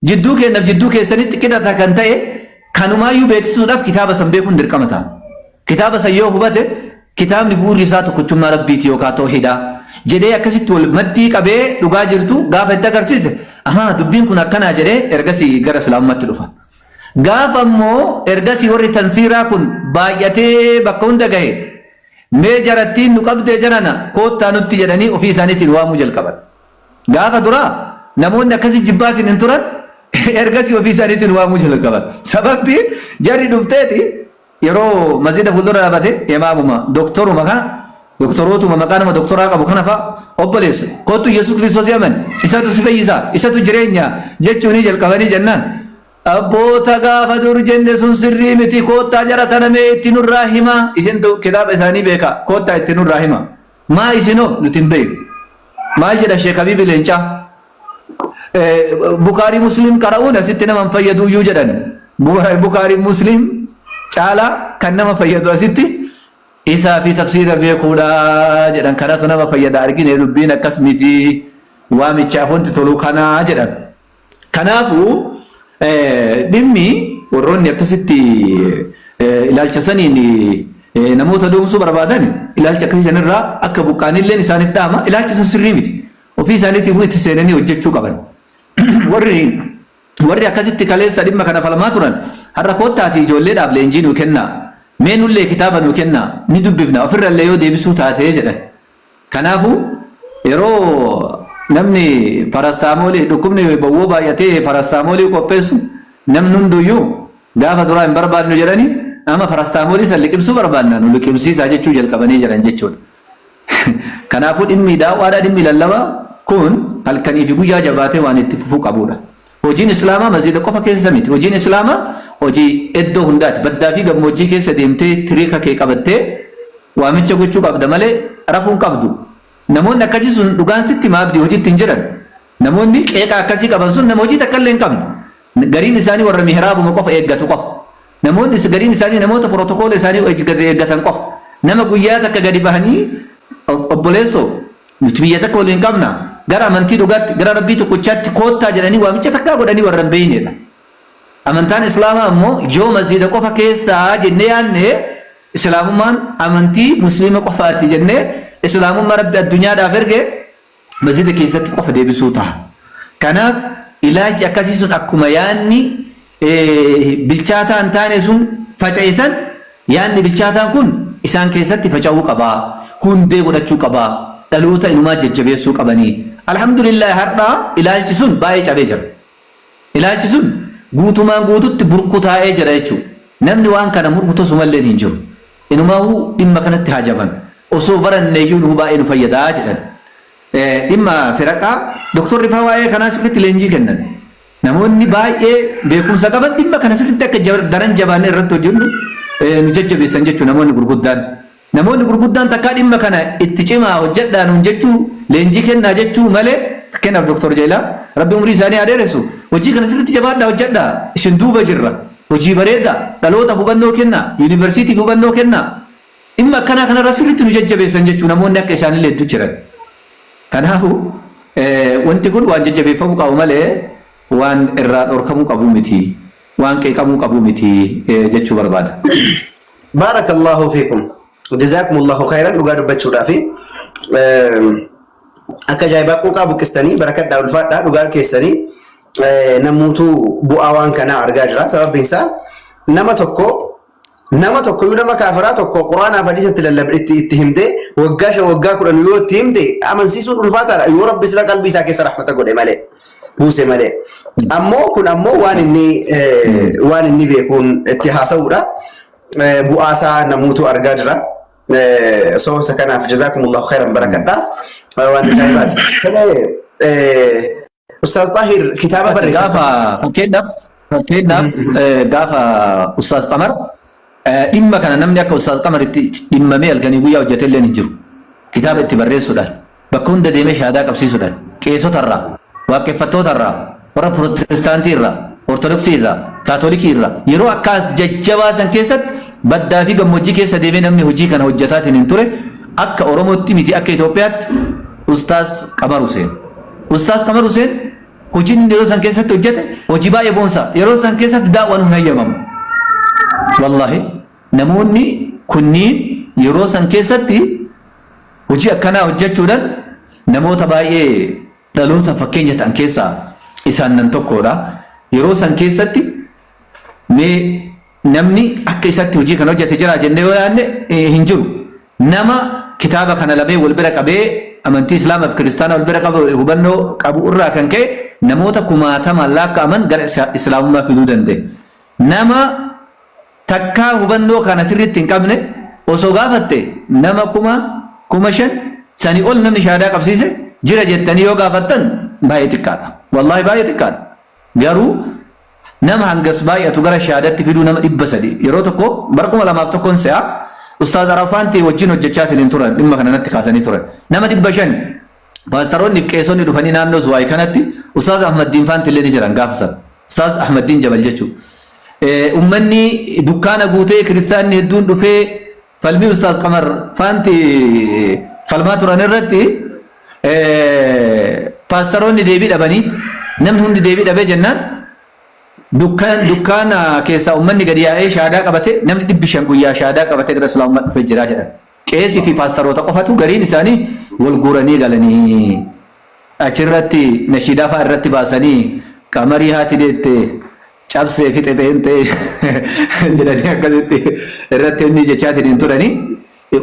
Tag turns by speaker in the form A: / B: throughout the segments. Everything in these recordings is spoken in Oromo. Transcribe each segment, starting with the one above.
A: Jidduu keennaf jidduu keessanitti qixata kan ta'e kanumaayyuu beeksisuudhaaf kitaaba san beekuun dirqama ta'a. Kitaaba san yoo hubate kitaabni bu'uurri isaa tokkochummaa Rabbiiti yookaa tawhiida jedhee akkasitti wal maddii qabee dhugaa jirtu gaafa itti agarsiise ahaa dubbiin kun akkanaa jedhee ergasii gara islaamummaatti dhufa. Gaafa immoo ergasii warri tansiiraa kun baay'atee bakka hunda gahe mee jarattiin nu qabdee jarana koottaa nutti jedhanii ofii isaaniitiin waamuu jalqaban. Gaafa duraa namoonni akkasii jibbaatiin hin turan ergasii ofii isaaniitiin waamuu jalqaban. Sababbiin jarri dhufteeti yeroo masjida fuuldura dhaabate imaamuma doktoruma kana doktorootuma maqaa nama doktoraa qabu kana fa'a obboleessa kottu Yesuus Kiristoos amani isatu si fayyisaa isatu jireenya jechuunii jalqabanii jennaan abboota gaafa dur jenne sun sirrii miti koottaa jara tana mee itti nurraa himaa isintu kitaaba isaanii beeka koottaa itti nurraa hima maa isinoo nuti hin beeknu maal jedha Sheek Habiibi Leencaa Bukaarii Muslim qara'uun asitti nama hin fayyadu iyyuu jedhan. Bukaarii Muslim caalaa kan nama fayyadu asitti isaa fi tafsiira beekuudha jedhan. Kanatu nama fayyada argine dubbiin akkas miti waamichaaf wanti tolu kanaa jedhan. Kanaafuu dhimmi warroonni akkasitti ilaalcha saniin namoota doomsuu barbaadan ilaalcha akkasii sanirraa akka buqqaanilleen isaaniif dhaama ilaalchi sun sirrii miti. Ofii isaaniitiifuu itti seenanii hojjechuu qaban. Warri warri akkasitti kaleessa dhimma kana falmaa turan har'a koottaatii ijoolleedhaaf leenjii nuu kennaa. Mee nullee kitaaba nuu kennaa ni dubbifna ofirrallee yoo deebisuu taatee jedhan. Kanaafuu yeroo namni parastaamoolii dhukkubni bowwoo baay'atee parastaamoolii qopheessu namni hunduyyuu gaafa duraa hin barbaadnu jedhanii amma parastaamoolii san liqimsuu barbaadna nu liqimsiisaa jechuu jalqabanii jiran jechuudha. Kanaafuu dhimmi daaw'aadhaa dhimmi lallabaa kun halkanii fi guyyaa jabaatee waan itti fufuu qabuudha. Hojiin Islaamaa masjiida qofa keessa miti. Hojiin Islaamaa hojii iddoo hundaati. Baddaa fi gammoojjii keessa deemtee tiriika kee qabattee waamicha gochuu qabda malee rafuu hin qabdu. Namoonni akkasii sun dhugaan sitti hima abdii hojiitti hin jiran. Namoonni qeeqa akkasii qaban sun nama hojii takka illee hin qabne. Gariin isaanii warra mihraabuma qofa eeggatu qofa. Namoonni gariin isaanii namoota protokoola isaanii eeggatan qofa. Nama guyyaa takka gadi bahanii obboleessoo nuti biyya takka waliin qabna gara amantii dhugaatti gara rabbii tokkichaatti koottaa jedhanii waamicha takkaa godhanii warra hin beeknedha. Amantaan Islaamaa immoo yoo masjiida qofa keessaa jennee yaadne Islaamummaan amantii musliima qofaati jennee Islaamummaa rabbi addunyaadhaaf erge masjida keessatti qofa deebisuu taha. Kanaaf ilaalchi akkasii sun akkuma yaanni bilchaataa hin taane sun faca'e san yaanni bilchaataan kun isaan keessatti faca'uu qaba. Hundee godhachuu qaba. Dhaloota inumaa jajjabeessuu qabanii. Alhamdulillah har'a ilaalchi sun baay'ee cabee jira. Ilaalchi sun guutumaan guututti burkutaa'ee jira jechuudha. Namni waan kana mormu tosumallee hin jiru. Inumaahuu dhimma kanatti haajaman. Osoo baranneeyyuu nuu baay'ee nu fayyada jedhan. Dhimma firaqaa Doktorri faa waa'ee kanaa sirriitti leenjii kennan. Namoonni baay'ee beekumsa qaban dhimma kana sirriitti akka daran jabaannee irratti hojjennu nu jajjabeessan jechuudha namoonni gurguddaan. Namoonni gurguddaan takkaa dhimma kana itti cimaa hojjedhaa nuun jechuu leenjii kennaa jechuu malee fakkeenyaaf Doktor Jeelaa Rabbi umrii isaanii haa dheeressu hojii kana sirriitti jabaadhaa hojjedhaa isin duuba jirra hojii bareedaa dhaloota hubannoo kennaa yuunivarsiitiif hubannoo kennaa dhimma akkanaa kanarra sirriitti nu jajjabeessan jechuu namoonni akka isaanillee hedduu jiran. Kanaafuu wanti kun waan jajjabeeffamuu qabu malee waan irraa dhorkamuu qabu miti waan qeeqamuu qabu miti jechuu barbaada.
B: Baarakallahu fiikum. Jazaakumullahu khairan dhugaa dubbachuudhaafi. Akka ajaa'ibaa quuqaa buqqistanii barakadhaa ulfaadhaa dhugaa keessanii namuutu bu'aa waan kanaa argaa jira. Sababni isaa nama tokko nama tokko iyyuu nama kaafiraa tokko quraanaaf hadiisa itti lallab itti itti himte waggaa 5 waggaa 10 yoo itti himte amansiisuun ulfaataadha yoo rabbi sila qalbii isaa keessa rahmata godhe malee buuse malee. Ammoo kun ammoo waan inni waan inni beekuun itti haasa'uudha. Bu'aa isaa namuutu argaa jira. So isa kanaaf jazaakumullahu khairan barakadha. Waan ajaa'ibaati. Ustaaz Xaahir kitaaba barreessan.
A: Gaafa fakkeenyaaf fakkeenyaaf gaafa Ustaaz Qamar dhimma kana namni akka Ustaaz Qamar itti dhimmamee halkanii guyyaa hojjetee illee hin jiru. Kitaaba itti barreessuudhaan bakka hunda deemee shahaadaa qabsiisuudhaan qeesota irraa waaqeffattoota irraa warra pirootestaantii irraa ortodoksii irraa kaatolikii irraa yeroo akkaas jajjabaa san keessatti baddaa fi gammoojjii keessa deemee namni hojii kana hojjetaatiin hin ture akka Oromootti miti akka Itoophiyaatti Ustaaz Qamar Huseen. Ustaaz Qamar Huseen Hojiin inni yeroo san keessatti hojjete hojii baay'ee boonsaa. Yeroo san keessatti daawwan hin hayyamamu. Wallaahi namoonni kunniin yeroo san keessatti hojii akkanaa hojjechuudhaan namoota baay'ee dhaloota fakkeenya ta'an keessaa isaan nan tokkodha. Yeroo san keessatti mee namni akka isatti hojii kana hojjete jira jennee yoo yaadne hin jiru. Nama kitaaba kana lameen wal bira qabee amantii Islaamaa fi Kiristaanaa wal bira qabu hubannoo qabu irraa kan ka'e namoota kumaatamaan laakka'aman gara Islaamummaa fiduu danda'e. Nama takkaa hubannoo kana sirriitti hin qabne osoo gaafatte nama 5000 sanii ol namni shahaadaa qabsiise jira jettanii yoo gaafattan baay'ee xiqqaadha. Wallaahi baay'ee xiqqaadha. Garuu nama hangas baay'atu gara shahaadatti fiduu nama 300 yeroo tokko bara 2001n se'a Ustaaz Arafaanti wajjin hojjechaatiin hin turan dhimma kana natti kaasanii turan. Nama 500 paastaroonni fi qeesonni dhufanii naannoo Zuwaay kanatti Ustaaz Ahmaddiin faanti illee ni jiran gaafa sana. Ustaaz Ahmaddiin Jabal jechuudha. Ummanni dukkaana guutee kiristaanni hedduun dhufee falmii Ustaaz Qamar faanti falmaa turan irratti paastaroonni deebii dhabanii namni hundi deebii dhabee jennaan dukkaana keessaa ummanni gadi yaa'ee shaadaa qabate namni 500 guyyaa shaadaa qabatee gara islaamummaa dhufee jira jedhan. Qeesii fi paastaroota qofatu gariin isaanii wal guuranii galanii achirratti nashiidaa fa'aa irratti baasanii qamarii haati deette cabsee fixe pheenxee jedhanii akkasitti irratti inni jechaatiin hin turanii.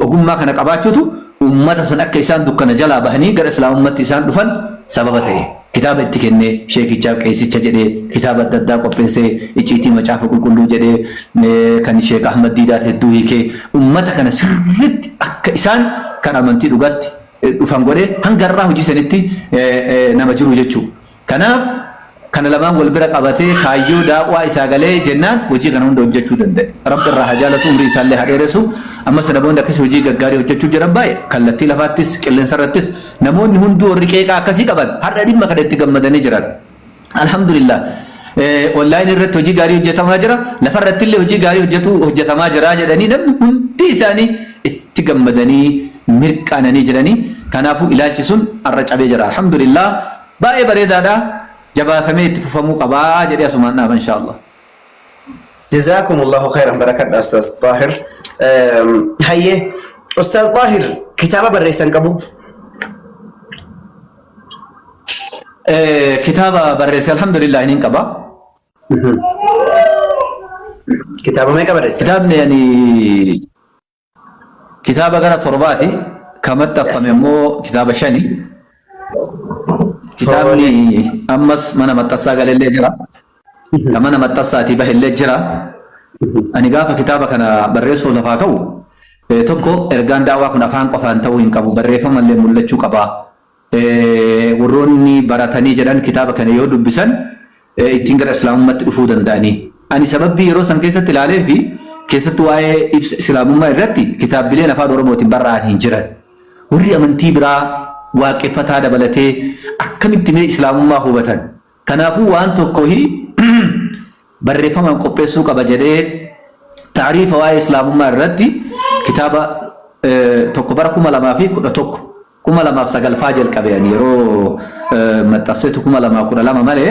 A: Ogummaa kana qabaachuutu ummata san akka isaan dukkana jalaa bahanii gara Islaamummaatti isaan dhufan sababa ta'e. Kitaaba itti kennee, sheekichaaf qeesicha jedhee, kitaaba adda addaa qopheessee, icciitii Macaafa Qulqulluu jedhee, kan Sheek Ahmad Diidaat hedduu hiikee, ummata kana sirriitti akka isaan kan amantii dhugaatti dhufan godhee hanga har'aa hojii sanitti nama jiru jechuudha. Kanaaf kana lamaan wal bira qabatee kaayyoo daa'waa isaa galee jennaan hojii kana hunda hojjechuu danda'e. Rabbi irraa haa jaalatu, umrii isaallee haa dheeressu. Ammas namoonni akkasii hojii gaggaarii hojjechuu jiran baay'ee kallattii lafaattis qilleensa irrattis namoonni hunduu warri qeeqaa akkasii qaban har'a dhimma kana itti gammadanii jiran. Alhamdulillah. Online irratti hojii gaarii hojjetamaa jira. Lafa irratti illee hojii gaarii hojjetamaa jira jedhanii namni hundi isaanii itti gammadanii mirqaananii jiranii. Kanaafuu ilaalchi sun har'a cabee jira. Alhamdulillah. Baay'ee bareedaadha. Jabaatamee itti fufamuu qabaa jedhee asumaan dhaama inshaallah.
B: Jazakumullahu khairan barakadha Ustaz Tahir. Hayyee Ustaz Tahir kitaaba barreessan qabu.
A: Kitaaba barreesse alhamdulillah niin qaba.
B: Kitaaba meeqa barreessitan?
A: Kitaabni ani kitaaba gara torbaati. Ka maxxanfame immoo kitaaba shani. Kitaabni ammas mana maxxansaa galellee jira. Ka mana maxxansaatii bahellee jira. Ani gaafa kitaaba kana barreessuuf lafaa ka'u tokko ergaan daawaa kun afaan qofaan ta'uu hin qabu barreeffamallee mul'achuu qaba. Warroonni baratanii jedhan kitaaba kana yoo dubbisan ittiin gara Islaamummaatti dhufuu danda'anii. Ani sababbii yeroo san keessatti ilaalee fi keessattuu waa'ee ibsa Islaamummaa irratti kitaabbileen afaan Oromootiin barraa'an hin jiran. Warri amantii biraa waaqeffataa dabalatee akkamitti mee Islaamummaa hubatan? Kanaafuu waan tokko barreeffamaan qopheessuu qaba jedhee taariifa waa'ee Islaamummaa irratti kitaaba tokko bara 2011 2009 faa jalqabe ani yeroo maxxanseetu 2012 malee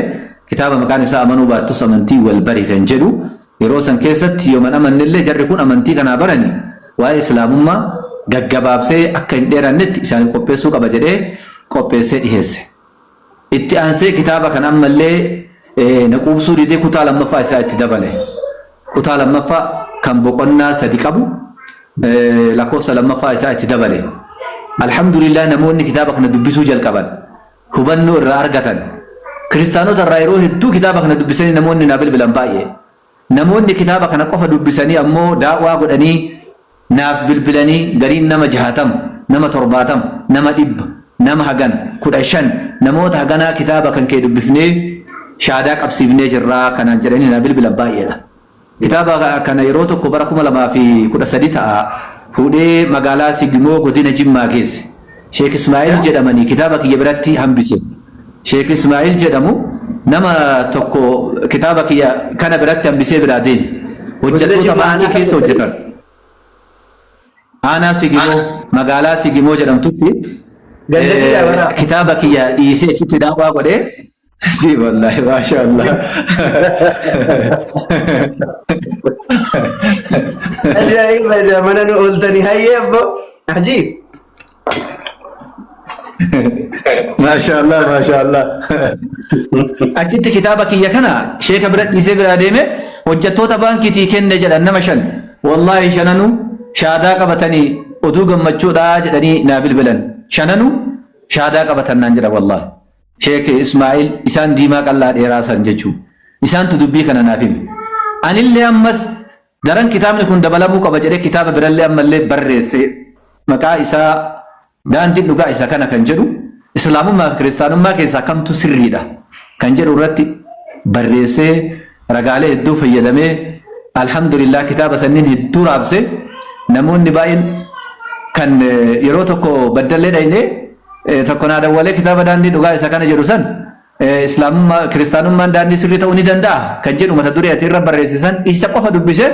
A: kitaaba maqaan isaa amanuu baattus amantii wal bari kan jedhu yeroo san keessatti yooman amannellee jarri kun amantii kanaa barani waa'ee Islaamummaa gaggabaabsee akka hin dheerannetti isaaniif qopheessuu qaba jedhee qopheessee dhiheesse. Itti aansee kitaaba kana ammallee na quubsuu didee kutaa lammaffaa isaa itti dabale. Kutaa lammaffaa kan boqonnaa sadi qabu lakkoofsa lammaffaa isaa itti dabale. Alhamdulillah namoonni kitaaba kana dubbisuu jalqaban. Hubannoo irraa argatan. Kiristaanota irraa yeroo hedduu kitaaba kana dubbisanii namoonni naa bilbilan baay'ee. Namoonni kitaaba kana qofa dubbisanii ammoo daa'waa godhanii naaf bilbilanii gariin nama 60, nama 70, nama 100, nama hagana, 15, namoota haganaa kitaaba kan kee dubbifnee shaadaa qabsiifnee jirraa kanaan jedhanii naa bilbilan baay'eedha. Kitaaba kana yeroo tokko bara 2013 ta'a fuudhee magaalaa Sigimoo godina Jimmaa geesse. Sheek Ismaa'il jedhamanii kitaaba kiyya biratti hambise. Sheek Ismaa'il jedhamu nama tokko kitaaba kiyya kana biratti hambisee biraa deeme. Hojjettoota baankii keessa hojjetan. Aanaa Sigimoo magaalaa Sigimoo jedhamtutti kitaaba kiyya dhiisee achitti daawwaa godhee Si wallahi maasha Allah.
B: Ajaa'iba mana nu ooltanii hayyee abbo. Ajiib.
A: Maasha Allah maasha Allah. Achitti kitaaba kiyya kana sheeka bira dhiisee biraa deeme hojjettoota baankiitii kenne jedhan nama 5. Wallaahi shananu shaadaa qabatanii oduu gammachuudha jedhanii naa bilbilan. Shananu shaadaa qabatan naan jedha wallaahi. Sheek Ismaa'il isaan diimaa qal'aa dheeraa san jechuu. Isaantu dubbii kana naaf hime. Anillee ammas daran kitaabni kun dabalamuu qaba jedhee kitaaba birallee ammallee barreesse maqaa isaa Daandiin dhugaa isa kana kan jedhu Islaamummaa fi Kiristaanummaa keessaa kamtu sirriidha kan jedhu irratti barreessee ragaalee hedduu fayyadamee alhamdulillah kitaaba sanniin hedduu raabse namoonni baay'een kan yeroo tokko baddallee dhaynee tokko naa dawwalee kitaaba daandii dhugaa isa kana jedhu san Islaamummaa Kiristaanummaan daandii sirrii ta'uu ni danda'a kan jedhu mata duree ati irra barreesse san isa qofa dubbise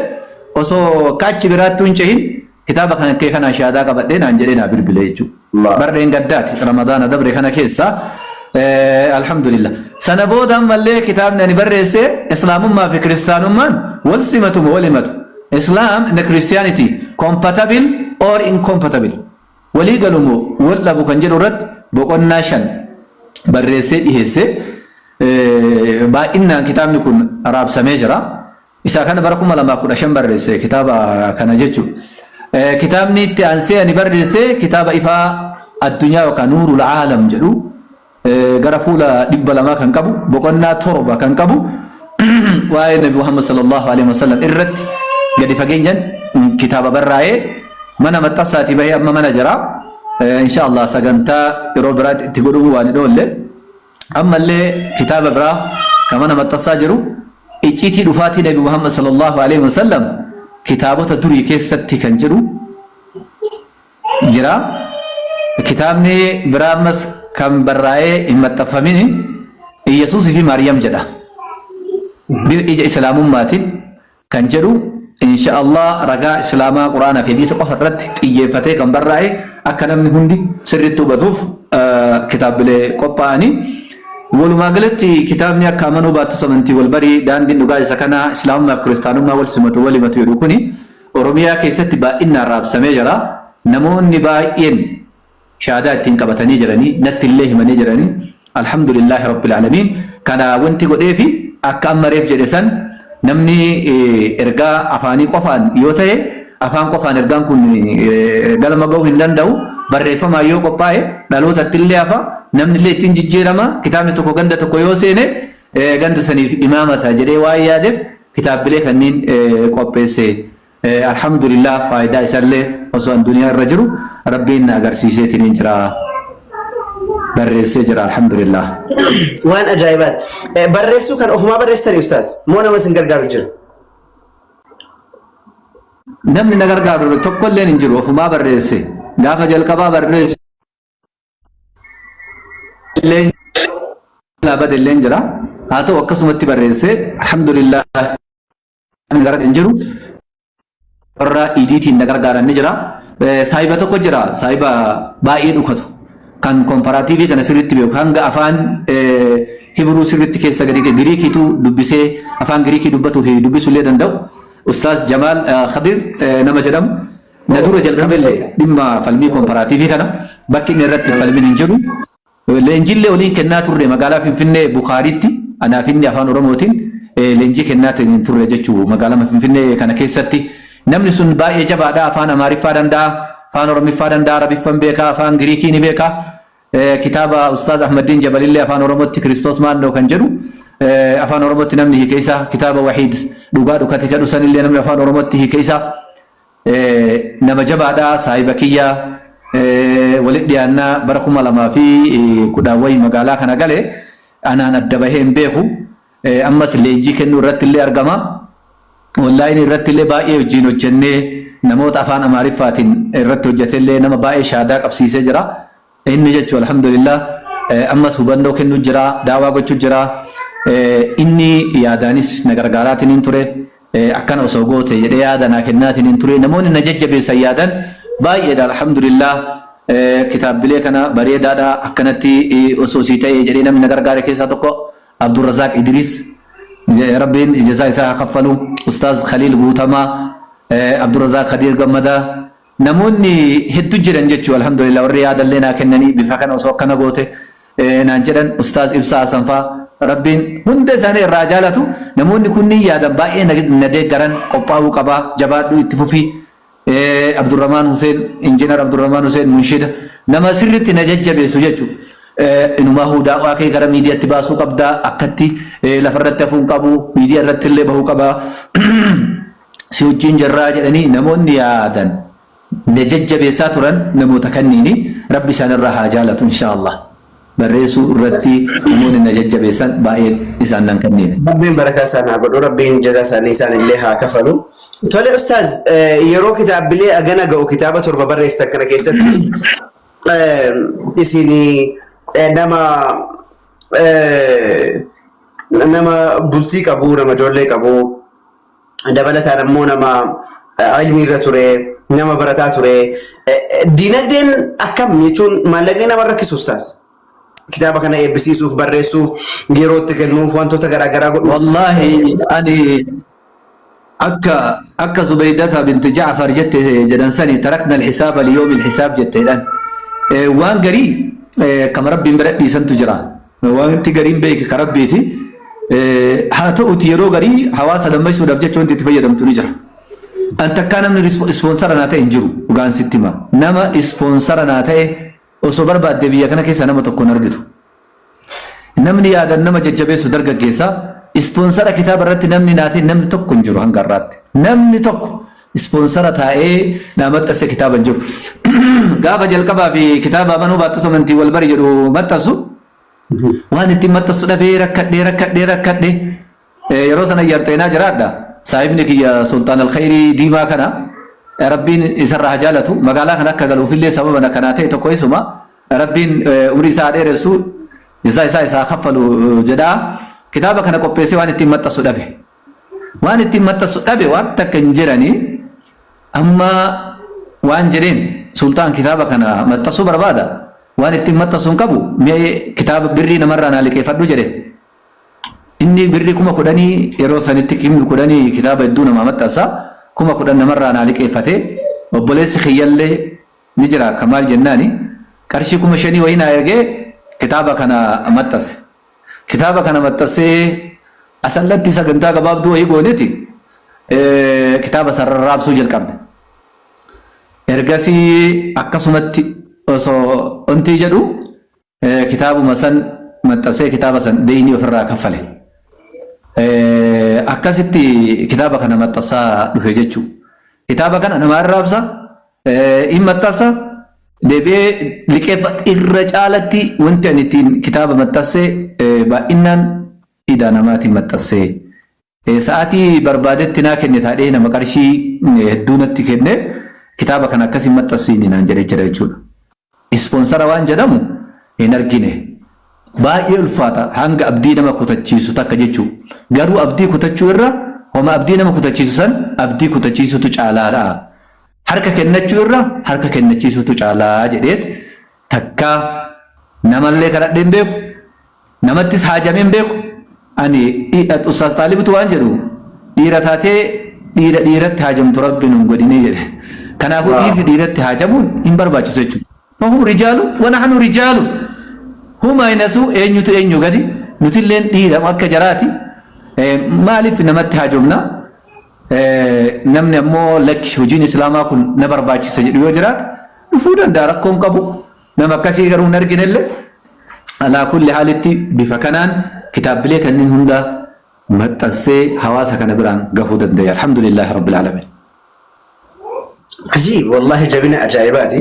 A: osoo akka achi biraattuu hin cehin kitaaba kan kee kanaan shahaadaa qabadhee naan jedhee naa bilbile jechuudha.
B: Allah.
A: Bar dheengaddaati Ramadaana dabre kana keessa alhamdulillah. Sana booda ammallee kitaabni ani barreesse Islaamummaa fi Kiristaanummaan wal simatu moo wal himatu? Islam and Christianity compatible or incompatible? Walii galu moo wal dhabu kan jedhu irratti boqonnaa 5 barreessee dhiheesse. Baay'innaan kitaabni kun raabsamee jira. Isaa kana bara 2015 barreesse kitaaba kana jechuudha. Kitaabni itti aansee ani barreesse kitaaba ifaa addunyaa yookaan Nuurul Aalam jedhu gara fuula 200 kan qabu boqonnaa 7 kan qabu waa'ee Nabi Muhammad sallallahu alaihi wasallam irratti gadi fageenyaan kitaaba barraa'ee mana maxxansaatii bahee amma mana jira. Insha Allah sagantaa yeroo biraatti itti godhuu waan hin oolle. Ammallee kitaaba biraa kan mana maxxansaa jiru icciitii dhufaatii Nabi Muhammad sallallahu alaihi wasallam kitaabota durii keessatti kan jedhu jira. Kitaabni biraa ammas kan barraa'ee hin maxxanfamin Iyyasuusii fi Maariyam jedha. Ija Islaamummaatiin kan jedhu insha Allah ragaa Islaamaa Qur'aanaa fi Hadiisa qofa irratti xiyyeeffatee kan barraa'e akka namni hundi sirriitti hubatuuf kitaabbilee qophaa'anii. Walumaa galatti kitaabni akka amanuu baattus amantii wal barii daandiin dhugaa isa kana Islaamummaa fi Kiristaanummaa wal simatu wal himatu jedhu kuni Oromiyaa keessatti baay'inaan raabsamee jira. Namoonni baay'een shahaadaa ittiin qabatanii jiranii natti illee himanii jiranii alhamdulillaahi rabbil aalamiin kana wanti godheefi akka amma reef jedhe san namni ergaa afaanii qofaan yoo ta'e afaan qofaan ergaan kun galma ga'uu hin danda'u barreeffamaan yoo qophaa'e dhalootatti illee hafa namni illee ittiin jijjiirama kitaabni tokko ganda tokko yoo seene ganda saniif imaamata jedhee waan yaadeef kitaabbilee kanniin qopheesse. Alhamdulillah faayidaa isallee osoo an duniyaa irra jiru rabbiin na agarsiiseetiniin jira barreessee jira alhamdulillah.
B: Waan ajaa'ibaati. Barreessuu kan ofumaa barreessitanii ustaaz? Moo nama isin gargaaru jira?
A: Namni na gargaaru tokkolleen hin jiru ofumaa barreesse gaafa jalqabaa barreesse illee bade illeen jira haa ta'u akkasumatti barreesse alhamdulillah namni gara hin jiru warra idiitiin na gargaaran ni jira. Saahiba tokko jira saahiba baay'ee dhukatu kan komparaatiivii kana sirriitti beeku hanga afaan Hibruu sirriitti keessa gadi Giriikiitu dubbisee afaan Giriikii dubbatuu fi dubbisuu illee danda'u. Ustaaz Jamaal Khadir nama jedhamu na dura jalqabellee dhimma falmii komparaatiivii kana bakki inni irratti falmiin hin jiru. Leenjiillee waliin kennaa turre magaalaa Finfinnee Bukaariitti anaaf inni afaan Oromootiin leenjii kennaa turre jechuu magaalama Finfinnee kana keessatti. Namni sun baay'ee jabaadha afaan Amaariffaa danda'a, afaan Oromiffaa danda'a, Arabiffan beeka, afaan Giriikii ni beeka. Kitaaba Ustaaz Ahmaddiin Jabalillee afaan Oromootti Kiristoos Maannoo kan jedhu afaan Oromootti namni hiike isa kitaaba Wahiid dhugaa dhukate jedhu sanillee namni afaan Oromootti hiike isa. Nama jabaadha saahiba kiyya walitti dhiyaannaa bara 2010 wayi magaalaa kana gale anaan adda bahee hin beeku ammas leenjii kennuu irratti illee argama onlaayinii irratti illee baay'ee wajjin hojjennee namoota afaan Amaariffaatiin irratti hojjete illee nama baay'ee shaadaa qabsiisee jira inni jechuun alhamdulillah ammas hubannoo kennuu jira daawaa gochuu jira inni yaadaanis na gargaaraatiin ture akkana osoo goote jedhee yaada naa kennaatiin ture namoonni na jajjabeessan yaadan baay'eedha alhamdulillah kitaabbilee kana bareedaadha akkanatti osoo sii ta'e jedhee namni na gargaare keessaa tokko Abdurrazaaq Idris Rabbiin jazaa isaa haa kaffalu, Ustaaz Khaliil Guutamaa, Abdurrazaaq Khadiir Gammadaa, namoonni heddu jiran jechuu. Alhamdulillah, warri yaadallee naa kennanii, bifa kana osoo akkana goote naan jedhan, Ustaaz Ibsaa Hasan faa, Rabbiin hunda isaanii irraa jaalatu. Namoonni kunniin yaadan baay'ee na deeggaran, qophaa'uu qabaa, jabaadhu, itti fufii. Abdurrahmaan Huseen, Injiinar Abdurrahmaan Huseen Munshida, nama sirriitti na jajjabeessu jechuudha. Inumaa daawwaa kee gara miidiyaatti baasuu qabdaa, akkatti lafarratti hafuu hin qabu, miidiyaa irratti illee bahuu qabaa, si wajjin jirraa jedhanii namoonni yaadan na jajjabeessaa turan. Namoota kanniini Rabbi isaan irraa haa jaalatu inshaallah. Barreessuu irratti namoonni na jajjabeessan baay'een isaan nan kanneen.
B: Rabbiin barakaa isaan haa godhu, Rabbiin jazaa isaanii isaan illee haa kafalu. Tole ustaaz, yeroo kitaabbilee agana ga'u, kitaaba 7 barreessitan kana keessatti isin nama bultii qabu, nama ijoollee qabu, dabalataan ammoo nama ilmii irra ture, nama barataa ture. Diinagdeen akkam jechuun maallaqni nama rakkisu, ustaaz? Kitaaba kana eebbisiisuuf, barreessuuf, yeroo itti kennuuf, wantoota garaagaraa godhuuf.
A: Wallaahi, ani akka Zubaydata binti Ja'far jette jedhan sani, tarakna alhisaaba liyoomi alhisaab jetteedhaan. Waan garii kama Rabbiin bira dhiisantu jira. Wanti gariin beeke ka Rabbiiti. Haa ta'uti, yeroo garii hawaasa dammaqsuudhaaf jecha wanti itti fayyadamtu ni jira. An takkaa namni sponsor naa ta'e hin jiru, dhugaan sitti hima. Nama sponsor naa ta'e osoo barbaadde biyya kana keessa nama tokko hin argitu. Namni yaadan nama jajjabeessu dargaggeessa. Sponsor kitaaba irratti namni naa ta'e namni tokko hin jiru hanga har'aatti. Namni tokko sponsor taa'ee naa maxxanse kitaaba hin jiru. Gaafa jalqabaa fi kitaaba "Amanuu Baattus Amantii Wal Bari" jedhu maxxansu, waan ittiin maxxansu dhabee rakkadhee, rakkadhee, rakkadhee. Yeroo sana yarxeenaa jiraadha. Saahibni kiyya Sultaan Alkhayrii Diimaa kana, Rabbiin isarraa haa jaalatu, magaalaa kana akka galuufillee sababa kanaa ta'e tokko isuma. Rabbiin umrii isaa haa dheeressu, jazaa isaa isaa kaffalu jedhaa. Kitaaba kana qopheessee waan ittiin maxxansu dhabe. Waan ittiin maxxansu dhabe, waan takka hin jiranii. Amma waan jedheen, "Sultaan, kitaaba kana maxxansuu barbaada. Waan ittiin maxxansu hin qabu, mee kitaaba birrii namarraa naa liqeeffadhu" jedheen. Inni birrii 10,000, yeroo sanitti 10,000 kitaaba hedduu namaa maxxansa. 10,000 namarraa naa liqeeffate. Obboleessi kiyyallee ni jira, Kamaal jennaani. Qarshii 5,000 wayii naa ergee kitaaba kana maxxanse. Kitaaba kana maxxansee Asallatti sagantaa gabaabduu wayii gooneti kitaaba san rarraabsuu jalqabne. Ergasii akkasumatti osoo ontii jedhu kitaabuma san maxxansee kitaaba san deeyinii ofirraa kaffale. Akkasitti kitaaba kana maxxansaa dhufe jechuudha. Kitaaba kana nama arraabsa, hin maxxansa, deebi'ee liqeeffa. Irra caalatti wanti ani ittiin kitaaba maxxanse baay'inaan idaa namaatiin maxxansee. Sa'aatii barbaadetti naa kenne taadhee nama qarshii hedduu natti kenne, kitaaba kana akkasiin maxxansiini naan jedhee jira jechuudha. Sponsor waan jedhamu hin argine. Baay'ee ulfaata, hanga abdii nama kutachiisu takka jechuudha. Garuu abdii kutachuu irra homa abdii nama kutachiisu san abdii kutachiisutu caalaadha. Harka kennachuu irra harka kennachiisutu caalaa jedheet takka namallee kadhadhee hin beeku. Namattis haajamee hin beeku. Ani Ustaaz Xaalibitu waan jedhu, "Dhiira taatee dhiira dhiiratti haajamtu Rabbi nun godhinii" jedhe. Kanaafuu dhiirri dhiiratti haajamuun hin barbaachisu jechuudha. Fahum rijaalu wa nahnu rijaalu. Huma inasuu eenyutu eenyu gadi, nutilleen dhiira akka jaraati. Maaliif namatti haajomna? Namni ammoo lakki, hojiin islaamaa kun na barbaachisa jedhu yoo jiraate dhufuu danda'a, rakkoon qabu. Nama akkasii garuu hin arginellee. Alaa kulli haalitti bifa kanaan kitaabbilee kanneen hunda maxxansee hawaasa kana biraan gahuu danda'e. Alhamdulillahi Rabbil Aalamiin.
B: Ajiib, wallahi jabina ajaa'ibaati.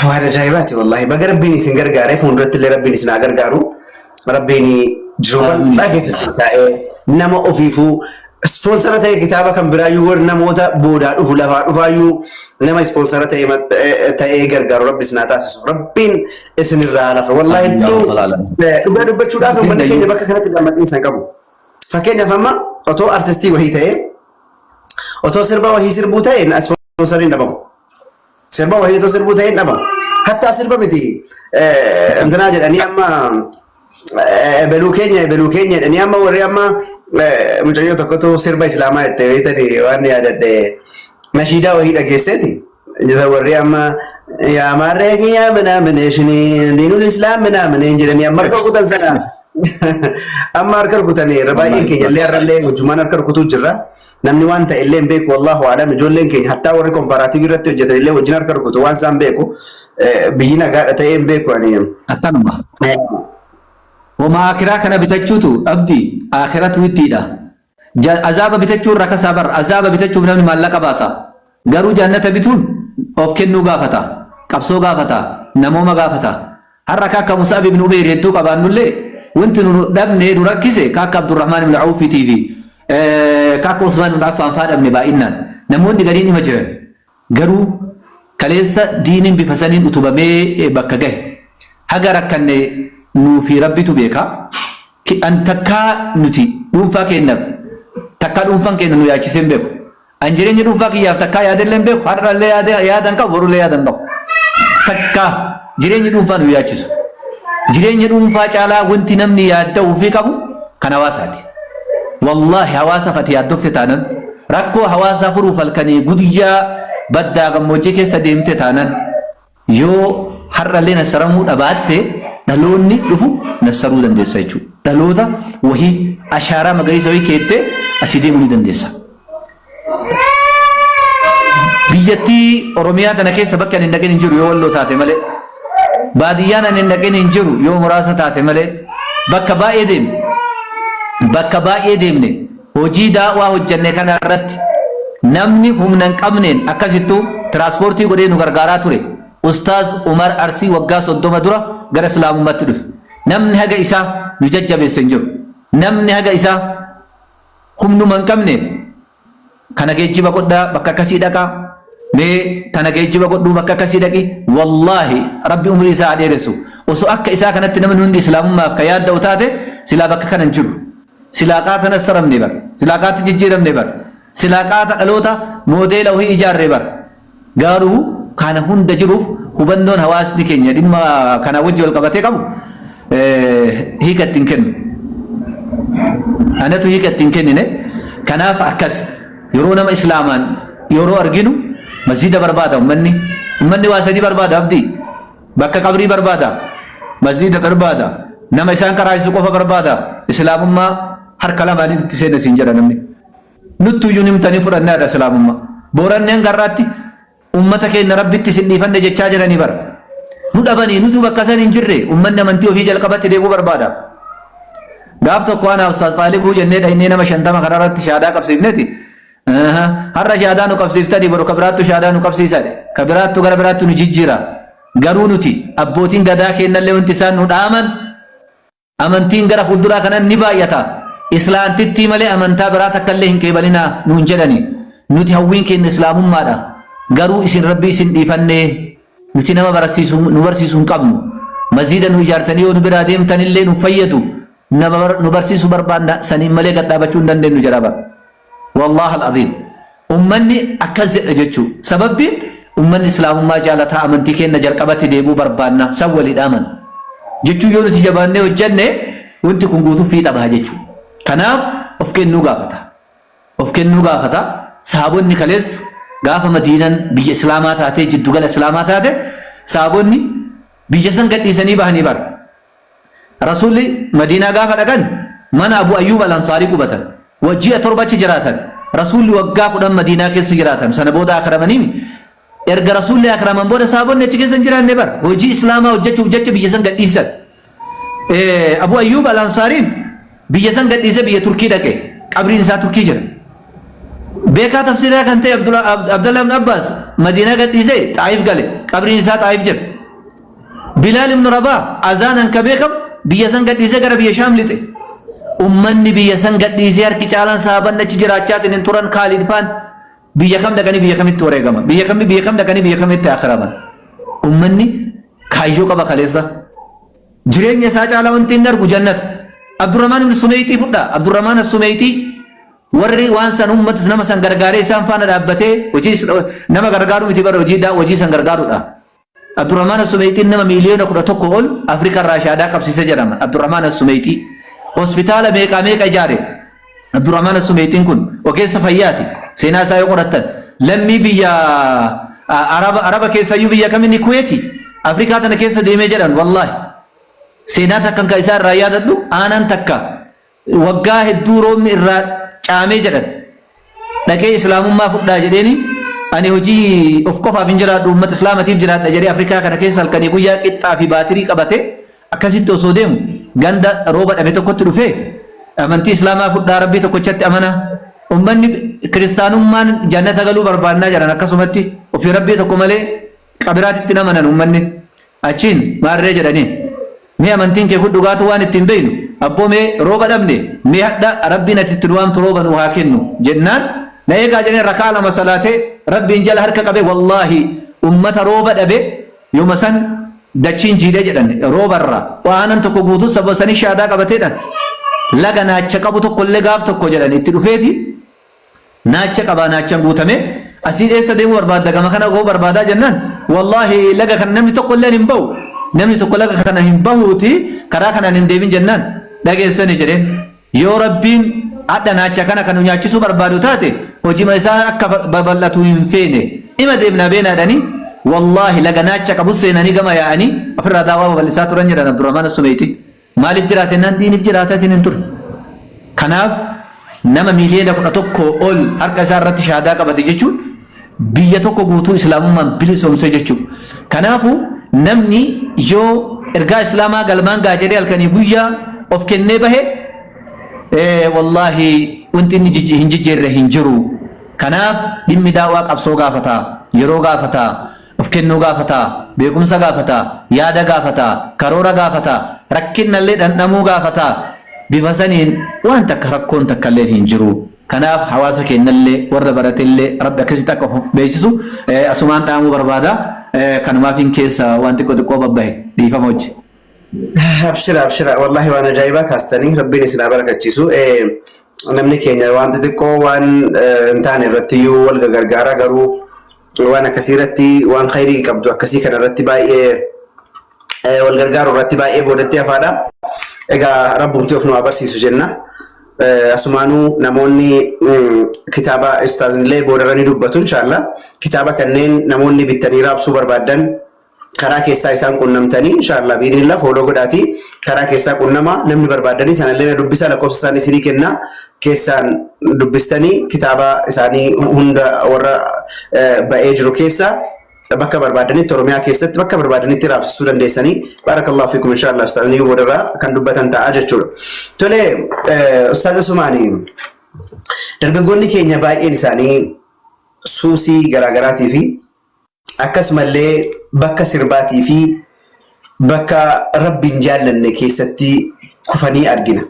B: Waan ajaa'ibaati wallahi. Baga Rabbiin isin gargaaree, fuulduratti illee Rabbiin isin haa gargaaru. Rabbiin jiruu bal'aa keessa isin kaa'ee nama ofiifuu sponsor ta'e kitaaba kan biraayyuu warri namoota boodaa dhufu lafaa dhufaayyuu nama sponsor ta'e ta'ee gargaaru Rabbi isin haa taasisu. Rabbiin isinirraa haa lafa. Wallahi hedduu dhugaa dubbachuudhaaf uummanni keenya bakka kanatti gammachiinsa hin qabu. Fakkeenyaaf, amma otoo artistii wahii ta'ee, otoo sirba wahii sirbuu ta'e, sponsoriin dhabamu. Sirba wahii otoo sirbuu ta'e hin dhabamu. Hattaa sirba miti, intinaa jedhanii amma Ebeluu keenya ebeluu keenya jedhanii amma warri amma mucayyoo tokkotu sirba islaamaa jettee beektanii waan yaadadhe nashiidaa wayii dhageesseeti. Isa warri amma yaa maarree kiyyaa minaaminee diinul islaam minaaminee jedhanii amma harka rukutan sana amma harka rukutanii irra baay'een keenya illee har'allee hojjumaan harka rukutuu jirra. Namni waan ta'e illee hin beeku wallaahu alam ijoolleen keenya hattaa warri komparaatiivii irratti hojjetan illee wajjin harka rukutu waan isaan beeku biyyi nagaadha ta'ee hin beeku ani.
A: Akkanuma. Wama akiraa kana bitachuutu abdi akiratu ittiidha. Azaaba bitachuun rakasaa bar azaaba bitachuuf namni maallaqa baasa. Garuu jannata bituun of kennuu gaafata. Qabsoo gaafata. Namooma gaafata. Har'a ka akka Mus'ab ibn Umayr hedduu qabaannullee wanti nu dhabne nu rakkise ka akka Abdurrahmaan ibn Awfiitii fi ka akka Usmaan ibn Affaan faa dhabne baay'inaan. Namoonni gariin ima jiran. Garuu kaleessa diiniin bifa saniin utubamee bakka gahe. Haga rakkanne nuu fi Rabbitu beeka. An takkaa nuti dhuunfaa keennaf takkaa dhuunfan keenna nu yaachisee hin beeku. An jireenya dhuunfaa kiyyaaf takkaa yaadellee hin beeku, har'allee yaada yaada hin qabu, borullee yaada hin qabu. Takkaa jireenyi dhuunfaa nu yaachisu. Jireenya dhuunfaa caalaa wanti namni yaadda'uu fi qabu kan hawaasaati. Wallaahi hawaasaaf ati yaaddofte taanan, rakkoo hawaasaa furuuf halkanii guyyaa baddaa gammoojjii keessa deemte taanan, yoo har'allee nassaramuu dhabaatte dhaloonni dhufu nassaruu dandeessa jechuudha. Dhaloota wahii ashaaraa magariisa wahii keettee asii deemuu ni dandeessa. Biyyattii Oromiyaa tana keessa bakki ani hin dhaqin hin jiru yoo walloo taate malee. Baadiyyaan ani hin dhaqin hin jiru yoo muraasa taate malee. Bakka baay'ee deemne. Bakka baay'ee deemne hojii daa'waa hojjanne kana irratti namni humna hin qabneen akkasittuu tiraanspoortii godhee nu gargaaraa ture Ustaaz Umar Arsii waggaa 30 dura gara Islaamummaatti dhufe. Namni haga isaa nu jajjabeesse hin jiru. Namni haga isaa humnuma hin qabneen kana geejjiba godhaa bakka akkasii dhaqaa mee tana geejjiba godhuu bakka akkasii dhaqi wallaahi rabbi umrii isaa haa dheeressu osoo akka isaa kanatti namni hundi islaamummaaf ka yaadda'u taate silaa bakka kana hin jiru silaa qaata nassaramne bar silaa qaata jijjiiramne bar silaa qaata dhaloota moodeela wahii ijaarre bar garuu kana hunda jiruuf hubannoon hawaasni keenya dhimma kanaa wajji wal qabatee qabu hiika itti hin kennu. Anatu hiika itti hin kennine. Kanaaf akkas yeroo nama islaamaan yeroo arginu masjiida barbaada ummanni. Ummanni waa sadii barbaada abdii. Bakka qabrii barbaada. Masjiida barbaada. Nama isaan karaayisu qofa barbaada. Islaamummaa harka lamaaniin itti seena siin jedha namni. Nuttuyyuu nimtanii fudhannaadha islaamummaa. Booranni hanga har'aatti ummata keenna Rabbitti isin dhiifanne jechaa jiranii bar. Nu dhabanii nutu bakka san hin jirre ummanni amantii ofii jalqabatti deebuu barbaada. Gaaf tokko ana Ustaaz Xaalibuu jennee dhaynee nama 50 kanarratti shaadaa qabsiifneti. Har'a shaadaa nu qabsiiftanii boru ka biraattu shaadaa nu qabsiisadhe. Ka biraattu gara biraattu nu jijjiira. Garuu nuti abbootiin gadaa keennallee wanti isaan nu dhaaman Amantiin gara fuulduraa kanan ni baay'ata. Islaantittii malee amantaa biraa takkallee hin qeebalinaa nuun jedhani. Nuti hawwiin keenna Islaamummaadha. Garuu isin Rabbii isin dhiifannee nuti nama barasiisu nu barsiisu hin qabnu. Masjiida nu ijaartanii yoo nu biraa deemtanillee nu fayyadu. Nama nu barsiisu barbaanna saniin malee gad dhaabachuu hin dandeennu jedha bar. Wallaah al-aziim. Ummanni akkas jedha jechuu. Sababbiin ummanni Islaamummaa jaalataa amantii keenna jalqabatti deebi'uu barbaanna san walii dhaaman. Jechuun yoo nuti jabaannee hojjanne wanti kun guutuu fiixa baha jechuu. Kanaaf of kennuu gaafata. Of kennuu gaafata. Sahaabonni kaleessa gaafa Madiinan biyya Islaamaa taatee jiddugala Islaamaa taate sahaabonni biyya san gadhiisanii bahanii bara. Rasuulli Madiinaa gaafa dhaqan mana Abu Ayyuub Al-Ansaarii qubatan. Wa ji'a 7 achi jiraatan. Rasuulli waggaa 10 Madiinaa keessa jiraatan. Sana booda akramaniimi. Erga Rasuulli akraman booda sahaabonni achi keessa hin jiraanne bar. Hojii Islaamaa hojjechuuf jecha biyya san gadhiisan. Abu Ayyuub Al-Ansaariin biyya san gadhiisee biyya Turkii dhaqe. Qabriin isaa Turkii jira. Beekaa tafsiiraa kan ta'e Abdullah ibn Abbaas Madiinaa gadhiisee Xaayif gale. Qabriin isaa Xaayif jira. Bilaal ibn Rabaah azaanan ka beekamu biyya san gadhiisee gara biyya Shaam lixe. Ummanni biyya san gadhiisee harki caalaan sahaabanni achi jiraachaatiin hin turan Kaalid faan biyya kam dhaqanii biyya kamitti wareegaman biyya kamii biyya kam dhaqanii biyya kamitti akhiraman. Ummanni kaayyoo qaba kaleessa. Jireenya isaa caalaa wanti inni argu jannata. Abdurrahmaan ibn Sumeeyxii fudhaa. Abdurrahmaan as-Sumeeyxii warri waan san ummata nama san gargaaree isaan faana dhaabbatee hojii nama gargaaruu miti bara hojii hojii san gargaaruudha. Abdurrahmaan As-Sumeyxiin nama miiliyoona 11 ol Afrikaa irraa shaadaa qabsiise jedhama. Abdurrahmaan As-Sumeyxii. Hospitaala meeqaa meeqa ijaare. Abdurrahmaan As-Sumeyxiin kun ogeessa fayyaati. Seenaa isaa yoo qorattan. Lammii biyya Araba, Araba keessayyuu biyya kaminni Kuweeti. Afrikaa tana keessa deemee jedhan wallaahi. Seenaa takkan kan isaa irraa yaadadhu aanaan takka waggaa hedduu roobni irraa caamee jedhan. Dhaqee Islaamummaa fudhaa jedheeni ani hojii of qofaaf hin jiraadhu uummata Islaamatiif jiraadha jedhee Afrikaa kana keessa halkanii guyyaa qixxaa fi baatirii qabate akkasitti osoo deemu ganda rooba dhabe tokkotti dhufee amantii Islaamaa fudhaa Rabbii tokkochatti amana ummanni kiristaanummaan jannata galuu barbaannaa jedhan akkasumatti ofii Rabbii tokko malee qabiraatitti hin amanan ummanni. Achiin maarree jedhaniin. Mee amantiin kee kun dhugaatuu waan ittiin beeynu, abboo mee rooba dhabne, mee hadha Rabbiin ati itti nu waamtu rooba nuu haa kennu jennaan, na eegaa jedheen raka'aa 2 salaatee Rabbiin jala harka qabee wallaahi ummata rooba dhabe yoma san dachiin jiidhe jedhan roobarraa aanan tokko guutuu sababa sanii shahaadaa qabateedhan laga naacha qabu tokkollee gaaf tokko jedhan itti dhufeeti Naacha qabaa naachan guutamee asii eessa deemuu barbaadda gama kana gahuu barbaadaa jennaan wallaahi laga kana namni tokko illeen hin bahu namni tokko laga kana hin bahuuti karaa kanaan hin deemin jennaan dhageessani jedheen yoo rabbiin hadha naacha kana kan nu nyaachisuu barbaadu taate hojima isaa akka babal'atu hin feene ima deemnaa beenaadhani wallaahi laga naacha qabu seenanii gama yaa'anii ofirraa daawaa babal'isaa turan jedhan Abdurrahmaan As-Sumeeyti. Maaliif jiraate jennaan diiniif jiraataatiin hin ture. Kanaaf nama miiliyoona 11 ol harka isaa irratti shahaadaa qabate jechuun biyya tokko guutuu islaamummaan bilisoomse jechuudha. Kanaafuu namni yoo ergaa islaamaa galmaan ga'a jedhee halkanii guyyaa of kennee bahe wallaahi wanti inni hin jijjiirre hin jiru. Kanaaf dhimmi daawaa qabsoo gaafata, yeroo gaafata, Of kennuu gaafata, beekumsa gaafata, yaada gaafata, karoora gaafata, rakkinnallee dhandhamuu gaafata. Bifa saniin waan takka rakkoon takkalleen hin jiru. Kanaaf hawaasa keennallee warra baratellee Rabbi akkasitti akka of beeksisu asumaan dhaamuu barbaada. Kanumaafin keessa waan xiqqoo xiqqoo babbahe dhiifama wajji.
B: Abshira abshira wallahi waan ajaa'ibaa kaastanii rabbiin isin haa barakachiisu. Namni keenya waan xixiqqoo waan hin taane irratti iyyuu wal gargaara garuu waan akkasii irratti waan khayrii qabdu akkasii kana irratti baay'ee wal gargaaru irratti baay'ee boodatti hafaadha. Egaa rabbumti of nu haa barsiisu jenna. Asumaanuu namoonni kitaaba ustaaznillee boodarra ni dubbatu inshaalla. Kitaaba kanneen namoonni bittanii raabsuu barbaaddan karaa keessaa isaan qunnamtanii inshaalla biidinillah fooloo godhaatii karaa keessaa qunnamaa namni barbaaddanii sanallee na dubbisaa lakkoofsa isaanii isinii kenna keessaan dubbistanii kitaaba isaanii hunda warra ba'ee jiru keessa bakka barbaadanitti Oromiyaa keessatti bakka barbaadanitti raabsisuu dandeessanii baarakallahu fiikum inshaalla ustaazni boodarraa kan dubbatan ta'a jechuudha. Tole ustaaza Sumaanii dargaggoonni keenya baay'een isaanii suusii garaagaraatii fi Akkasumallee bakka sirbaatii fi bakka Rabbi hin jaallanne keessatti kufanii argina.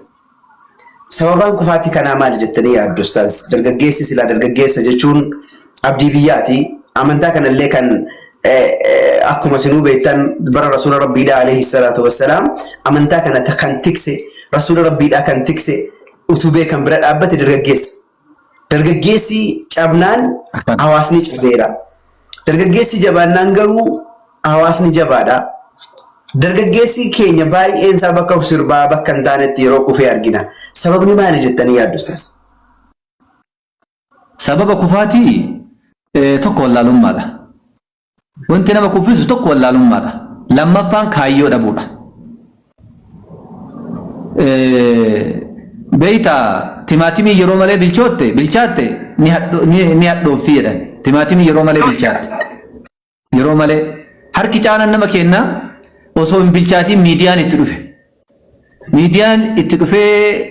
B: Sababaan kufaatii kanaa maali jettanii yaaddu Ustaaz? Dargaggeessi silaa dargaggeessa jechuun abdii biyyaati. Amantaa kanallee kan akkuma isinuu beektan bara Rasuula Rabbiidhaa alayhi salaatu wassalaam amantaa kana kan tikse Rasuula Rabbiidhaa kan tikse utubee kan bira dhaabbate dargaggeessa. Dargaggeessi cabnaan
A: Akkan.
B: hawaasni cabeera. Dargaggeessi jabaannaan garuu hawaasni jabaadha. Dargaggeessi keenya baay'een isaa bakka sirbaa bakka hin taanetti yeroo kufee argina. Sababni maali jettanii yaaddu ustaas?
A: Sababa kufaatii tokko wallaalummaadha. Wanti nama kuffisu tokko wallaalummaadha. Lammaffaan kaayyoo dhabuudha. Beeyta timaatimii yeroo malee bilchootte bilchaatte ni hadho- ni ni hadhoofti jedhan. Timaatimii yeroo malee bilchaatte. Yeroo malee harki caalaan nama keenna osoo hin bilchaatiin miidiyaan itti dhufe. Miidiyaan itti dhufee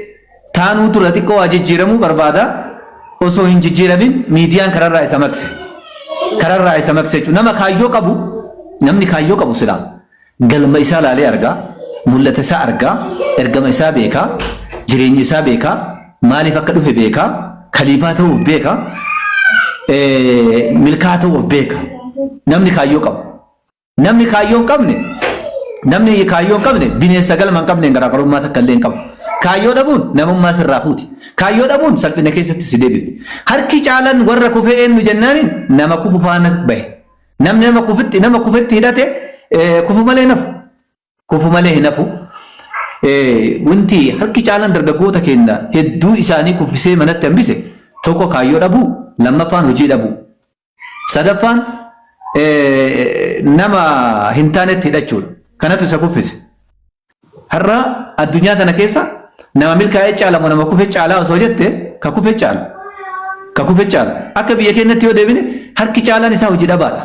A: taanuu dura xiqqoo waa jijjiiramuu barbaada. Osoo hin jijjiiramin miidiyaan kararraa isa maqse. Kararraa isa maqse jechuudha. Nama kaayyoo qabu, namni kaayyoo qabu silaa galma isaa laalee argaa, mul'ata isaa argaa, ergama isaa beekaa, jireenya isaa beekaa, maaliif akka dhufe beekaa, kaliifaa ta'uuf beeka, milkaa'aa ta'uuf beeka. Namni kaayyoo qabu. Namni kaayyoo hin qabne namni kaayyoo hin qabne bineensa galma hin qabneen garaagarummaa takka illee hin qabu. Kaayyoo dhabuun namummaa sirraa fuuti. Kaayyoo dhabuun salphina keessatti si deebifti. Harki caalan warra kufee eenyu jennaaniin nama kufu faana bahe. Namni nama kufitti nama kufetti hidhate Kufu malee hin hafu. Kufu malee hin hafu. Wanti harki caalaan dargaggoota keenya hedduu isaanii kuffisee manatti hambise tokko kaayyoo dhabuu, lammaffaan hojii dhabuu. Sadaffaan nama hin taanetti hidhachuudha. Kanatu isa kuffise. Har'a addunyaa tana keessa nama milkaa'ee caala moo nama kufe caalaa osoo jette ka kufe caala. Ka kufe caala. Akka biyya keenyatti yoo deebine harki caalaan isaa hojii dhabaadha.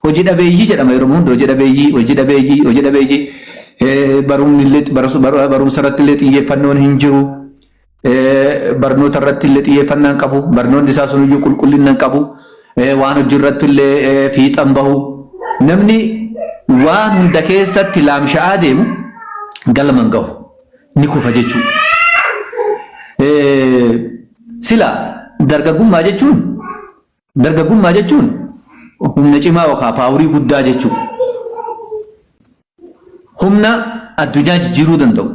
A: Hojii dhabeeyyii jedhama yeroo hunda hojii dhabeeyyii, hojii dhabeeyyii, hojii dhabeeyyii. Barumni illee barumsa irratti illee xiyyeeffannoon hin jiru. Barnoota irratti illee xiyyeeffannaa hin qabu. Barnoonni isaa sun iyyuu qulqullina hin qabu. Waan hojii irratti illee fiixan bahu. Namni waan hunda keessatti laamsha'aa deemu galma hin gahu. Ni kufa jechuudha. Sila dargaggummaa jechuun dargaggummaa jechuun humna cimaa yookaan paaworii guddaa jechuudha. Humna addunyaa jijjiiruu danda'u.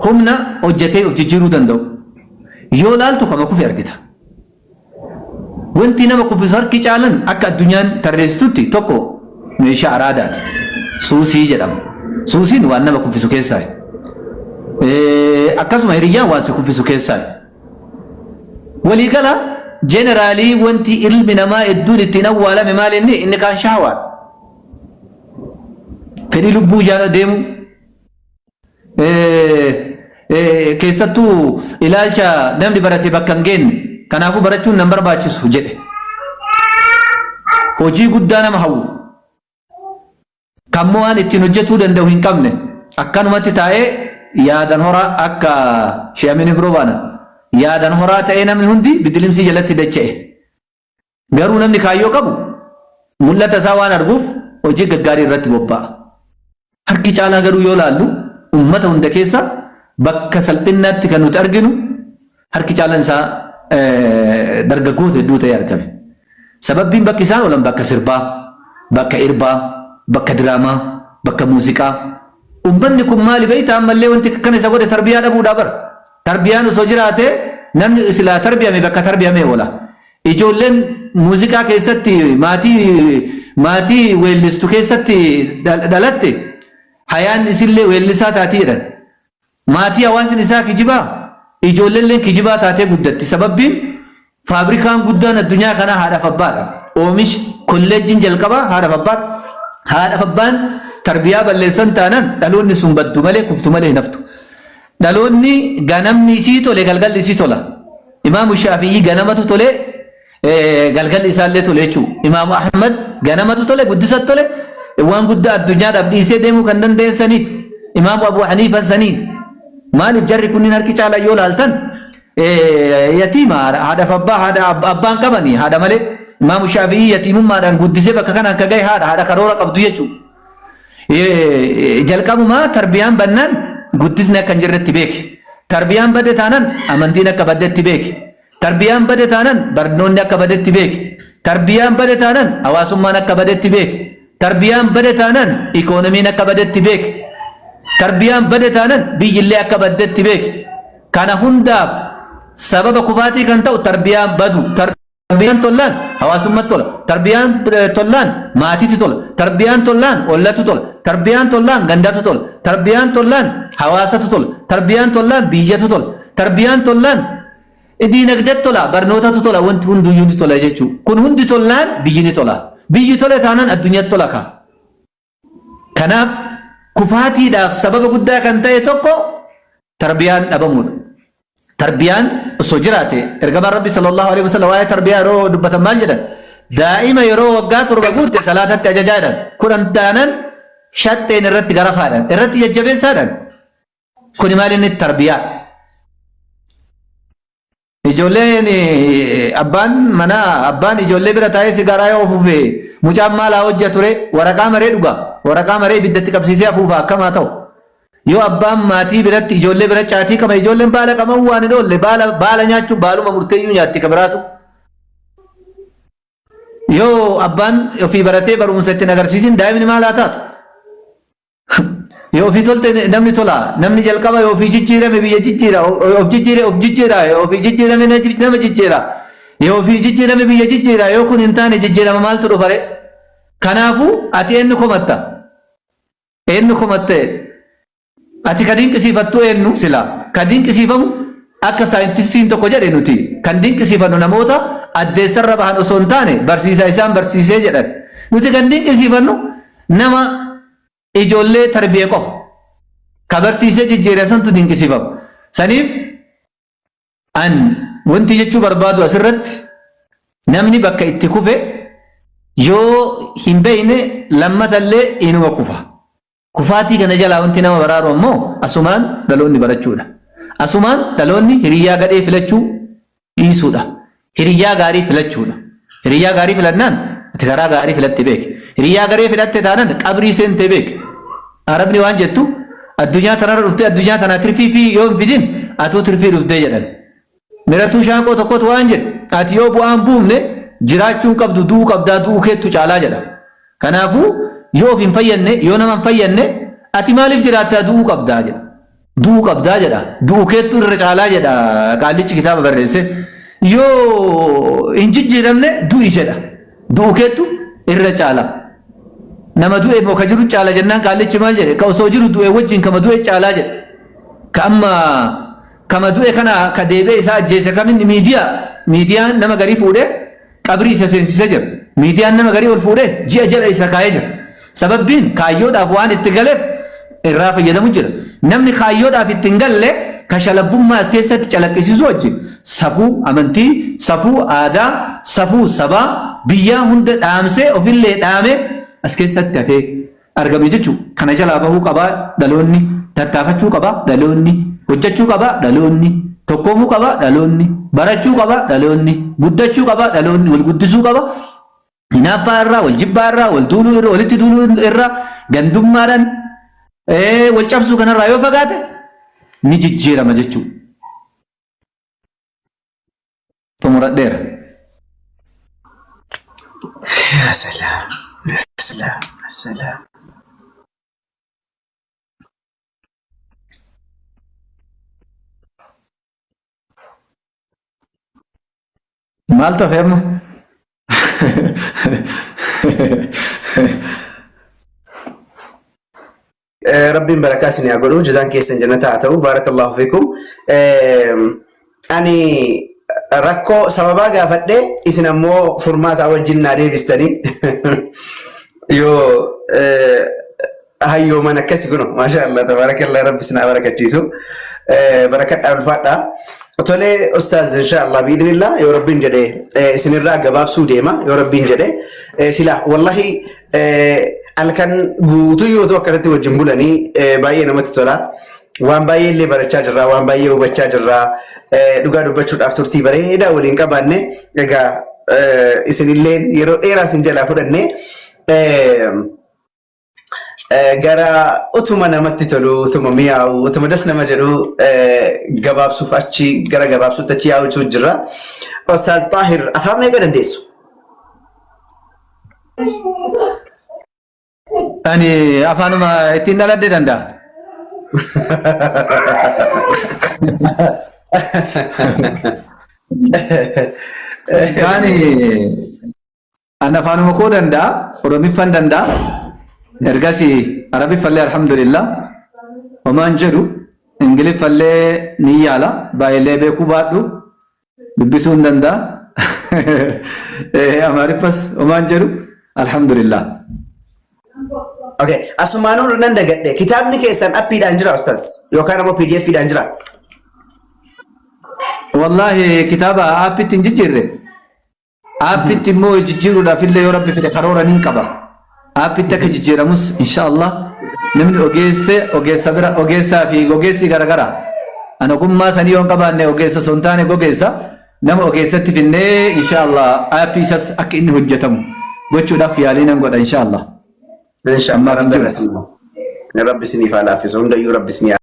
A: Humna hojjetee of jijjiiruu danda'u. Yoo laaltu kama kufe argita. Wanti nama kuffisu harki caalan akka addunyaan tarreessitutti tokko meeshaa araadaati. Suusii jedhama. Suusiin waan nama kuffisu keessaa. Akkasuma hiriyyaan waan si kuffisu keessaa. Waliigala jeneraalii wanti ilmi namaa hedduun ittiin awwaalame maal inni inni kaan shahawaadha. Fedhii lubbuu jaala deemu. Keessattuu ilaalcha namni barate bakka hin geenne kanaafuu barachuun nan barbaachisu jedhe. Hojii guddaa nama hawwu. Kan mo'aan ittiin hojjetuu danda'u hin qabne akkanumatti taa'ee yaadan horaa akka Shee'amin biroo baana. Yaadan horaa ta'ee namni hundi bidilimsii jalatti dacha'e. Garuu namni kaayyoo qabu mul'ata isaa waan arguuf hojii gaggaarii irratti bobba'a. Harki caalaa garuu yoo laallu uummata hunda keessa bakka salphinnaatti kan nuti arginu harki caalaan isaa dargaggoota hedduu ta'ee argame. Sababbiin bakki isaan oolan bakka sirbaa, bakka irbaa, bakka diraamaa, bakka muuziqaa. Uummanni kun maali beektaa ammallee wanti akkana isa godhe tarbiyaa dhabuudhaa bara. Tarbiyaan osoo jiraate namni silaa tarbiyame bakka tarbiyame oola. Ijoolleen muuziqaa keessatti maatii maatii weellistu keessatti dhalatte hayaan isillee weellisaa taatii jedhan. Maatii hawaasni isaa kijibaa ijoolleelleen kijibaa taatee guddatti. Sababbiin faabrikaan guddaan addunyaa kanaa haadhaaf abbaadha. Oomish kolleejjiin jalqabaa haadhaaf abbaadha. Haadhaaf abbaan tarbiyaa balleessan taanaan dhaloonni sun baddu malee kuftu malee hin haftu. Dhaloonni ganamni isii tole galgalli isii tola. Imaamu Shaafi'ii ganamatu tole galgalli isaallee tole jechuudha. Imaamu Ahmad ganamatu tole guddisatu tole waan guddaa addunyaadhaaf dhiisee deemuu kan danda'an saniif. Imaamu Abu Haniifan saniin maaliif jarri kunniin harki caalaa yoo laaltan yatiima haadhaaf abbaa haadha abbaan qabanii haadha malee. Imaamu Shaafi'ii yatiimummaadhaan guddisee bakka kanaan ka gahe haadha haadha karoora qabdu jechuudha. Jalqabumaa tarbiyaan bannaan guddisni akka hin jirretti beeki. Tarbiyaan bade taanan amantiin akka baddetti beeki. Tarbiyaan bade taanan barnoonni akka badetti beeki. Tarbiyaan bade taanan hawaasummaan akka badetti beeki. Tarbiyaan bade taanan ikoonomiin akka badetti beeki. Tarbiyaan bade taanan biyyillee akka baddetti beeki. Kana hundaaf sababa kufaatii kan ta'u tarbiyaan badu. Tarbiyaan tollaan hawaasummaatti tola. Tarbiyaan tollaan maatiitti tola. Tarbiyaan tollaan ollatu tola. Tarbiyaan tollaan gandatu tola. Tarbiyaan tollaan hawaasatu tola. Tarbiyaan tollaan biyyatu tola. Tarbiyaan tollaan diinagdeetti tola. Barnootatu tola. Wanti hunduyyuu ni tola jechuudha. Kun hundi tollaan biyyi ni tola. Biyyi tole taanaan addunyaatti tola kaa. Kanaaf kufaatiidhaaf sababa guddaa kan ta'e tokko tarbiyaan dhabamuudha. Tarbiyaan osoo jiraate ergamaan Rabbi sallallahu alaihi wasallam waa'ee tarbiyaa yeroo dubbatan maal jedhan? Daa'ima yeroo waggaa 7 guutte salaatatti ajajaa jedhan. 10 taanan shaxxeen irratti garafaadhan. Irratti jajjabeessaadhan. Kuni maal inni tarbiyaa? Ijoolleen abbaan manaa abbaan ijoollee bira taa'ee sigaaraa yoo afuufe mucaan maal haa hojjetu ree? Waraqaa maree dhuga. Waraqaa maree ibiddatti qabsiisee afuufa akkam haa ta'u? Yoo abbaan maatii biratti ijoollee bira caatii qaba ijoolleen baala qama'uu waan hin oolle baala baala nyaachuun baaluma murteeyyuu nyaatti ka biraatu. Yoo abbaan ofii baratee barumsa ittiin agarsiisin daa'imni maal haa taatu? Yoo ofii tolte namni tola. Namni jalqaba yoo ofii jijjiirame biyya jijjiira. Of jijjiire of jijjiira. Yoo ofii jijjiirame nama jijjiira. Yoo ofii jijjiirame biyya jijjiira. Yoo kun hin taane jijjiirama maaltu dhufa ree? Kanaafuu ati eenyu komatta? Eenyu komatte? Ati ka dinqisiifattu eenyu sila? Ka dinqisiifamu akka saayintistiin tokko jedhe, nuti kan dinqisiifannu namoota addeessarra bahan osoo hin taane barsiisaa isaan barsiisee jedhan. Nuti kan dinqisiifannu nama ijoollee tarbiyee qofa. Ka barsiisee jijjiire santu dinqisiifama. Saniif an wanti jechuu barbaadu asirratti, namni bakka itti kufe yoo hin beekne lammatallee inuma kufa. Kufaatii kana jalaa wanti nama baraaru ammoo asumaan dhaloonni barachuudha. Asumaan dhaloonni hiriyyaa gadhee filachuu dhiisuudha. Hiriyyaa gaarii filachuudha. Hiriyyaa gaarii filannaan ati karaa gaarii filatte beeki. Hiriyyaa garee filatte taanaan qabrii seentee beeki. Arabni waan jettu, addunyaa tanarra dhuftee addunyaa tanaa tirfii fi yoo hin fidin atuu tirfii dhuftee jedhan. Miratuu shaanqoo tokkotu waan jedhe, ati yoo bu'aan buufne jiraachuun qabdu, du'uu qabdaa, du'uu keettu caalaa jedha. Kanaafuu yoo of hin fayyadne, yoo nama hin fayyadne, ati maaliif jiraattaa, du'uu qabdaa jedha. Du'uu qabdaa jedha. Du'uu keettu irra caalaa jedha qaallichi kitaaba barreesse. Yoo hin jijjiiramne du'i jedha. Du'uu keettu irra caala. Nama du'e immoo ka jiru caala jennaan, qaallichi maal jedhe? Ka osoo jiru du'e wajjin kama du'e caalaa jedhe. Ka amma kama du'e kana ka deebi'ee isaa ajjeese kaminni? Miidiyaa. Miidiyaan nama garii fuudhee qabrii isa seensisee jira. Miidiyaan nama garii ol fuudhee ji'a jala isa kaa'ee jira. Sababbiin kaayyoodhaaf waan itti galeef irraa fayyadamu jira. Namni kaayyoodhaaf itti hin galle kashalabbummaa as keessatti calaqqisiisuu wajjin safuu amantii, safuu aadaa, safuu sabaa, biyyaa hunda dhaamsee ofillee dhaamee as keessatti hafee argame jechuudha. Kana jalaa bahuu qabaa dhaloonni, tattaafachuu qabaa dhaloonni, hojjechuu qabaa dhaloonni, tokkoomuu qabaa dhaloonni, barachuu qabaa dhaloonni, guddachuu qabaa dhaloonni, wal guddisuu qaba. Hinaaffaa irraa, wal jibbaa irraa, wal duuluu irraa, walitti duuluu irraa, gandummaadhaan wal cabsuu kanarraa yoo fagaate ni jijjiirama jechuudha. Xumuradheera.
B: Ya salaam, ya salaam, ya salaam.
A: Maal tafe amma?
B: Rabbiin barakaa isin haa godhu, jazaan keessan jannata haa ta'u. Baarakallahu fiikum. Ani rakkoo sababaa gaafadhe, isin ammoo furmaataa wajjin naa deebistanii. Yoo hayyooman akkasi kuno, maasha Allah, tabaarakallah, rabbi isin haa barakachiisu. Barakadhaa, ulfaadhaa. Tolee ustaaz, insha Allah, biidhnillah, yoo rabbiin jedhe isinirraa gabaabsuu deema yoo rabbiin jedhe. Sila wallahi halkan guutuu yoo ta'u akkanatti wajjin bulanii baay'ee namatti tola. Waan baay'ee illee barachaa jirra, waan baay'ee hubachaa jirra. Dhugaa dubbachuudhaaf turtii bareedaa waliin qabaanne. Egaa isinillee yeroo dheeraa isin jalaa fudhanne. Gara utuma namatti tolu, utuma mi'aawu, utuma das nama jedhu gabaabsuuf achi gara gabaabsuutti achi yaa'uutu jira. Ustaaz Xaahir, afaan meeqa dandeessu?
A: Ani afaanuma ittiin dhaladhe danda'a. Kaani an afaanuma koo danda'a, Oromiffan danda'a. Ergasii Arabiffallee alhamdulillah homaan jedhu, Ingiliffallee ni yaala, baay'eellee beekuu baadhu dubbisuu hin danda'a. Amaariffas homaan jedhu, alhamdulillah.
B: Okay, asumaanuu nan dagadhe. Kitaabni keessan appiidhaan jira ustaz yookaan ammoo PDF'dhaan jira?
A: Wallahi kitaaba appitti hin jijjiirre. Appitti immoo jijjiiruudhaaf illee yoo rabbi fedhe karoora nin qaba. Appitti akka jijjiiramus insha Allah namni ogeesse ogeessa bira, ogeessaa fi gogeessi garagara. An ogummaa sanii yoo hin qabaanne ogeessa osoo hin taane gogeessa, nama ogeessatti finnee insha Allah appii isas akka inni hojjetamu gochuudhaaf yaalii nan godha insha Allah.
B: Insha Allah.
A: Ammaaf hin
B: Rabbi
A: jiru.
B: Rabbi isiniif haa laaffisu hundayyuu, rabbi isinii haa